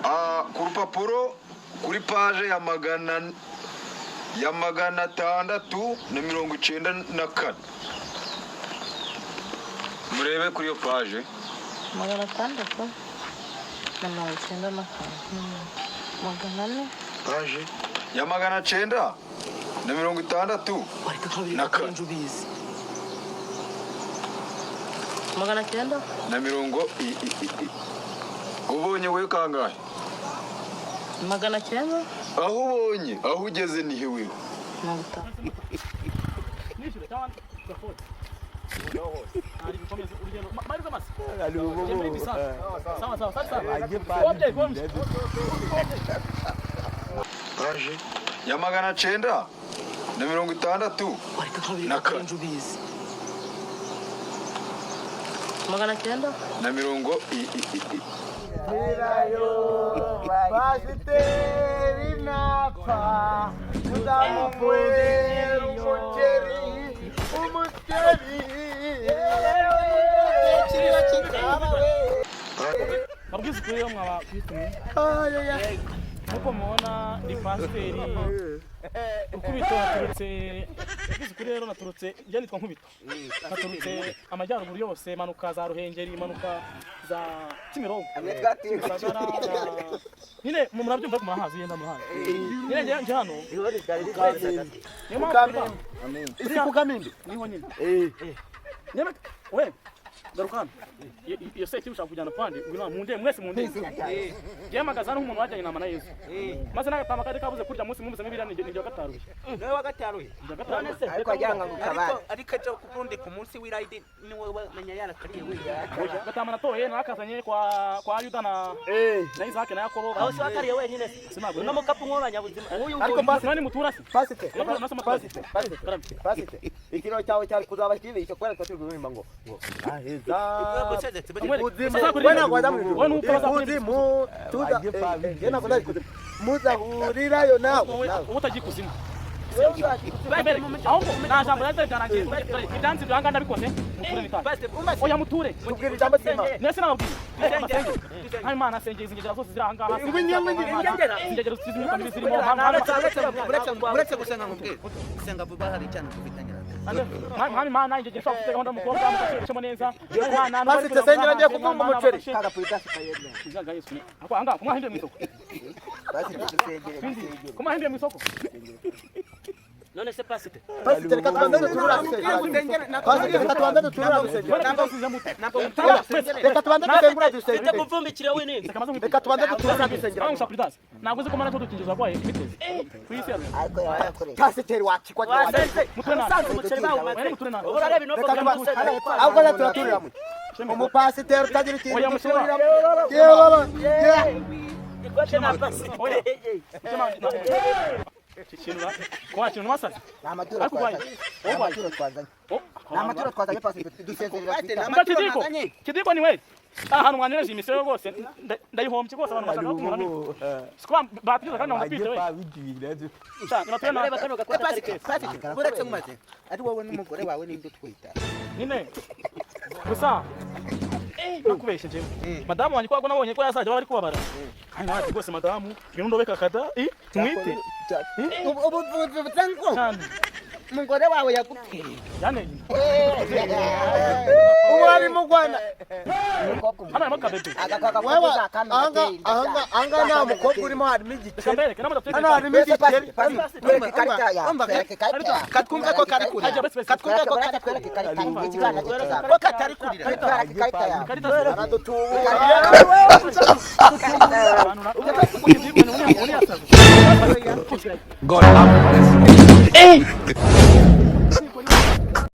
Ku rupapuro, kuri page ya 694, murebe kuri iyo page. 694, 400. Page ya 964. 900. Na mirongo ubonye we kangahe? 900. Aho ubonye, aho ugeze ni hewe? 50. Nishyure cyangwa gafone. Ari gukomeza urugendo. Mahirwe masa. Jye muri bisanzwe. Sawa sawa sawa sawa. Wabyaye komye. Page ya 964. 900. Na mirongo Pasiteri napfa tuzamukwera umuceri, umuceri. Babwize ukuri rero, mwaba Kristo mwe. Nk'uko mubona ni pasiteri Rukubito, naturutse, babwize ukuri rero, naturutse, njye nitwa Nkubito. Naturutse amajyaruguru yose, manuka za Ruhengeri, manuka za Kimironko. Gisagara, nyine murabyumva ko murahazi, yenda murahazi. Nyine njye hano. Niyo mpamvu Isi kukamimbi. Niho nyine. Nyine we garuka hano. Iyo se ushaka kujyana pande, ngwino munde mwese munde. Yamagaza hano nk'umuntu wajyanye inama na Yesu. Maze n'agatama kari kabuze kurya munsi mwumvise nk'ibiriya ni njye wagataruye. Niwe wagataruye? Njye wagataruye. Ariko ajyanga mu kabari, ariko ejo kubundi ku munsi w'irayidi niwe wamenya yarakariye we. Gatama natoye nakazanye kwa Yuda na Isaac na Yakobo. Aho si wakariye wenyine? Sinabwo. Uno mukapu nk'abanyabuzima nk'uyu. Ariko basi nani mutura se? Pasite. Nasoma. Pasite, pasite, pasite, ikiro cyawe cyari kuzaba kibishye kubera ko turi kuririmba ngo aheza ikuzimu. We ntabwo wajya mu ijuru. Wowe nupfa bazakuririmba. Ikuzimu tuza njye ntabwo ndajya ikuzimu, muzahurirayo nawe nawe. Ubu utagiye ikuzimu. Ahubwo nta jambo yari byarangiye. Ibyansi byanga ndabikoze. Muture bitanu. Oya, muture. Tubwira ijambo ry'Imana. Nese nababwiye. Nta Imana asengeye izi ngegera zose ziri aha ngaha. Ingegera z'imyuka mibi zirimo. Uretse gusenga, nkubwire, gusenga vuba hari icyana dufitanye. Mwami Mana, ingegera ishobora gufite gahunda y'umukobwa mukashemo neza. Mwana Pasite, sengera, ngiye kuvumba umuceri. Anga kumwahinduye mu isoko. Kumwahinduye mu isoko. None se pasite? Pasite, reka tubanze duturura dusengera. Pasite, reka tubanze duturura dusengera. Reka tubanze dusengura dusengera. Kuvumbikira we nini? Reka tubanze duturura dusengera. Ntabwo uzi ko mana tudukingirizo warwaye imitezi ku isi ya rurema. Pasiteri wakikwa. Muture nabi. Usanze umuceri bawumaze. Muture nabi. Urareba inopo. Reka tubanze, ahubwo rero turaturira mwe umupasiteri utagira ikintu Oya, mushema. duturira. Yewe baba, yewe. Ikote na pasite. Iki kintu kwa kintu wasaze. Ni amaturo Ariko urwaye. twazanye. Ni amaturo twazanye. Ni amaturo twazanye, pasiteri, dusezerera twitahe. Umva Kidiko. Kidiko ni we. Aha hantu mwanyereje imisoro rwose ndayihombye rwose, abantu bashaka kumura. Siko batwiza kandi ndapite we. Sha, nibature nabi. Urareba kano gakote atari keza. Uretse mumaze ari wowe n'umugore wawe n'ibyo twita. Nyine gusa nakubeshye njyewe madamu wanjye kwa nabonye ko yazajya bari kubabara kandi nawe ati rwose madamu ngwino ndobeka kada i tumwite. Ubu bivuze ngo cyane. Umugore wawe yaguteye. Yane. Ubu ari mu Rwanda. Hano harimo akabebe. Wewe ahanga ahanga ahanga nta mukobwa urimo, harimo Reka igikeri. mbereke namwe. Hano harimo igikeri. Twereke ikarita yawe, twereke ikarita yawe. Katwumve ko kari kurira. Katwumve ko kari Twereke ikarita yawe, ikigana cyo tuzaba. ko katari kurira. Twereke ikarita yawe. Ikarita. Aradutubura. Abantu. God have mercy.